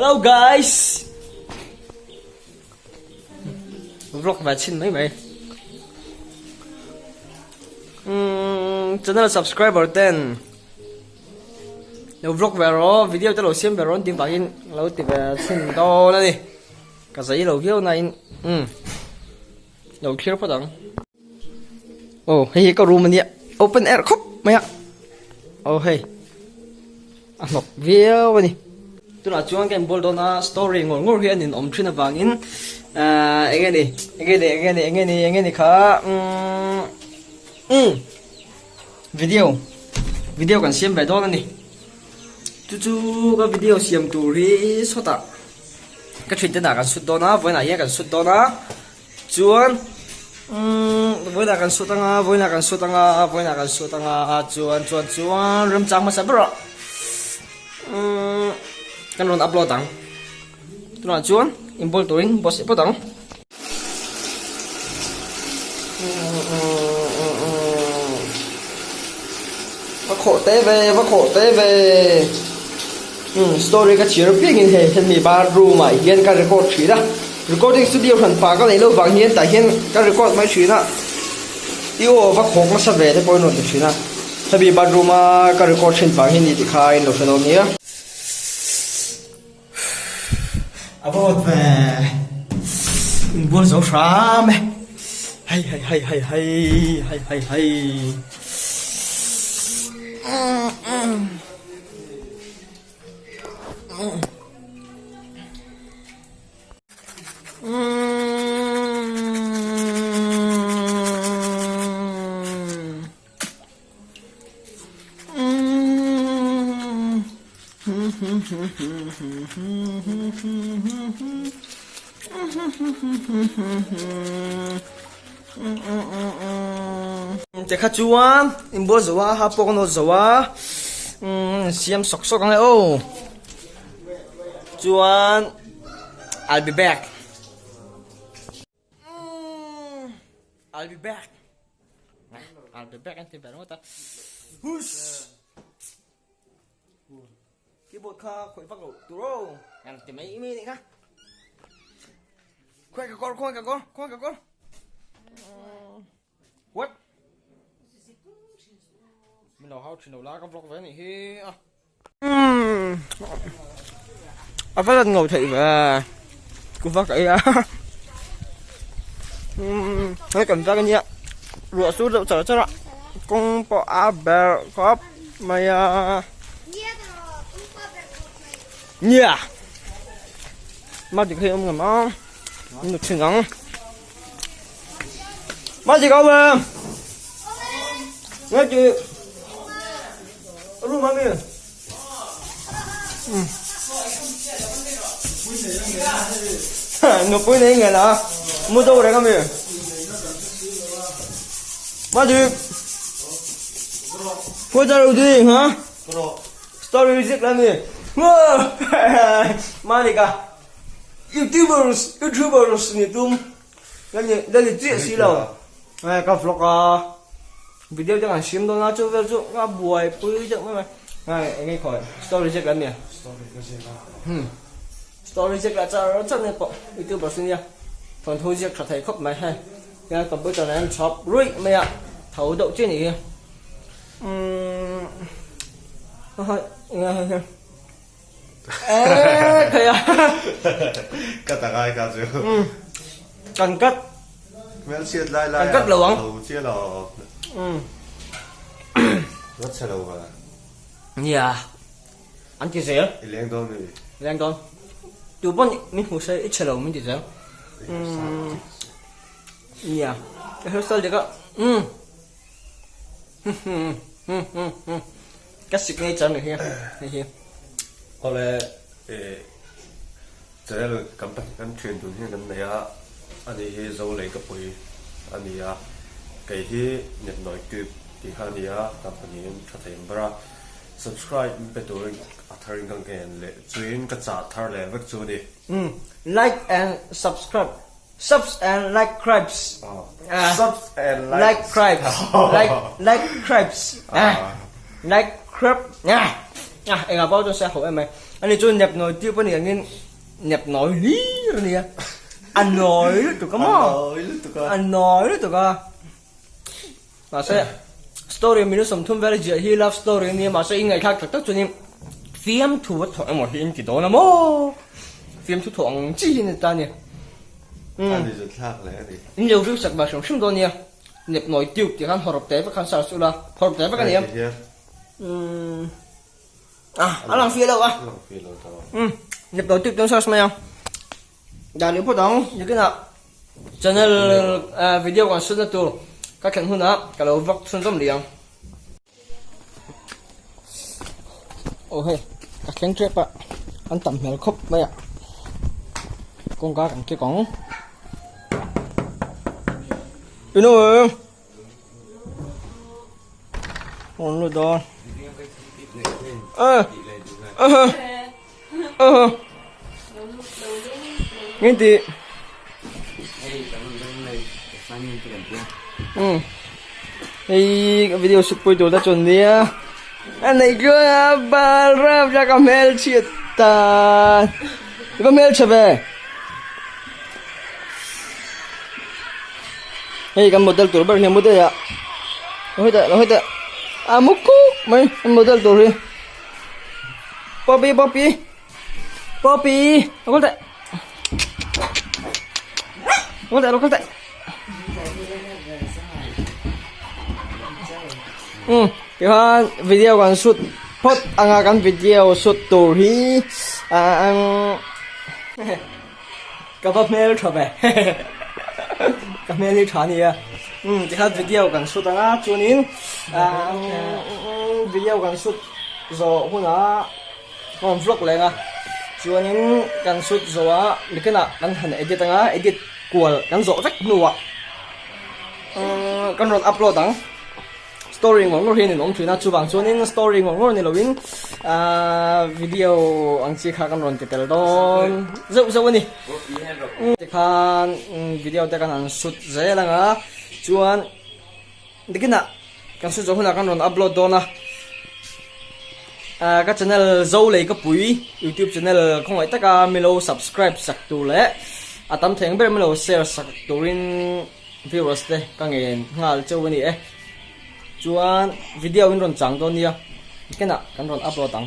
Hello guys! Vlog ve chin mai mai. Umm channel subscriber ten lo vlog ve rawh video te lo siam ve rawh an tih vangin lo ti ve chhin dawn a ni. Ka zai lo viau na in umm lo clear phawt ang. Aw hei hi ka room a nia open air khawp mai a aw hei a hnawk viau a ni. Tunah chuan ka inbual dawn a story ngawr ngawr hi a ninawm thin avangin ahh eng nge ni eng nge ni eng nge ni eng nge ni eng nge ni kha umm umm video video kan siam ve dawn a ni chu chu ka video siam tur hi sawtah ka thiante hnah kan sut dawn a vawiinah hian kan sut dawn a. Chuan umm vawiinah kan sut anga vawiinah kan sut anga vawiinah kan sut anga chuan chuan chuan remchang hmasa ber ah umm kan rawn upload ang tunah chuan inbual turin buatsaih phawt ang. Va khawh te ve va khawh te ve umm story ka chhiar apiangin hei hemi bathroom ah hian ka record thin a. Recording studio hran pah ka neih loh vang hian tah hian ka record mai thin a, i aw va khawk nasa ve te pawh in rawn ti thin a, hemi bathroom a ka record thin vang hi ni tih kha in lo hre dawn nia. A va awt ve, inbual zo hram e, hei hei hei hei hei hei hei hei. Tikha chuan inbual zo a ha pawh ka nawt zo a siam sawk sawk ang e aw. Chuan I'll be back. I'll be back. I'll be back an ti ber ngawt a. Hush. Keyboard kha khawih vak lo tur aw. An ti mai mai nih kha. Khawi ka kawr, khawi ka kawr, khawi ka kawr. What? Min lo hau thin lo la ka vlog ve nih hi a. A va lan ngau theih ve kuva ka ei a hei kan vek ania ruah sur deuh char char a kawng pawh a berh khawp mai a nia magic hi awm ngam a an nu thin ang magic awm em magic room ami nupui nei ngen a mu zo reng ami magic what are you doing huh story music la mi Manika Youtubers Youtubers ni tum la ni la ni chiah si lo eh ka vlog a video te kan siam dawn a chu vel chu ka buai pui deuh mai mai hei eng nge khawi story ziak lam nia story ka ziak a hmm story ziak lah char char nia pawh youtubers nia thawnthu ziak tha thei khawp mai hei hian computer nen an chhawp ruih mai a tho deuh chiah ni hi umm eng nge hei Eee thei a. Ka tak ai ka chu. Um. Kan cut. Hmel chhiat lai lai. Kan cut lo ang. Tho chiah lo. Um. Rat chhe lo va. Nia. An ti zel. I leng dawn mi. Leng dawn. Tu pawn min hmu se i chhe lo min ti zel. Um. Nia. Ka hairstyle dik a. Um. Ka signature ni hi hei hi. Awle eh channel kan pahnih kan thian dun hian kan nei a, ani hi zo lei ka pui a ni a, kei hi nepnawi tube tih kha a ni a, kan pahnihin tha thei ang ber a, subscribe min pe turin a tharin ka ngen leh chuin ka chah thar leh vek chu a ni. Umm like and subscribe Subs and like crabs. Subs and like like crabs. Like like crabs. Like crab. Ah, enga pawh chuan se a ho em mai. Ani chu nep nawi tip a nih angin nep nawi hlir a nia. A nawi lutuk a maw? A nawi lutuk a. A nawi lutuk a. Mahse story minute 30 vel ziah hi love story a nia mahse i ngaihthlak tak tak chuanin fiamthu a thawh emaw hi in ti dawn a maw? Fiamthu thawh ang chi hi a ni ta a ni. A ni zut thlak hle a ni. In lo view sak ve hrim hrim dawn nia. Nep nawi tube tih khan hawrawp te vek khan search ula hawrawp te vek a ni a. Umm ah a lang fiah lo a. A lang fiah lo ta. Umm nep nawi tube chuan search mai ang. Dan leh phawt ang nikinah channel video kan shoot na tur ka thlen hunah ka lo vlog chhunzawm leh ang. Aw hei ka thleng tep a an tam hmel khawp mai a kawngka kan kek ang ino an lut dawn ngei tih umm hei video shoot pui tur te chuan nia a nei tluang a bal rap la ka hmelchhiat ta i va hmelchhe ve hei kan model tur ber hi a mu daih a lo hawi teh lo hawi teh a mu kuk mai kan model tur hi. Poppy Poppy Poppy lo kal teh lo kal teh lo kal teh um tikhan video kan shoot phawt anga kan video shoot tur hi ah ka va hmel tha ve ka hmel hi tha ania um tikhan video kan shoot anga chuanin ah video kan shoot zawh hunah ka rawn vlog leng a chuanin kan shoot zawhah nikinah kan han edit anga edit kual kan zawh vek hnuah kan rawn upload ang. Story ngawr ngawr hian in awm thin a, chuvang chuanin story ngawr ngawr ni loin ahh video ang chi kha kan rawn ti tel dawn zeuh zeuh a ni. Tikhan video te kan han shoot zel ang a, chuan nikinah kan shoot zawh hunah kan rawn upload dawn a, ahh ka channel Zo lei ka pui youtube channel khawngaih taka milo subscribe sak tur leh a tam thei ang ber milo share sak turin Viewers te ka ngen nghal cheu a ni e. Chuan video in rawn chang dawn nia. Weekend ah kan rawn upload ang.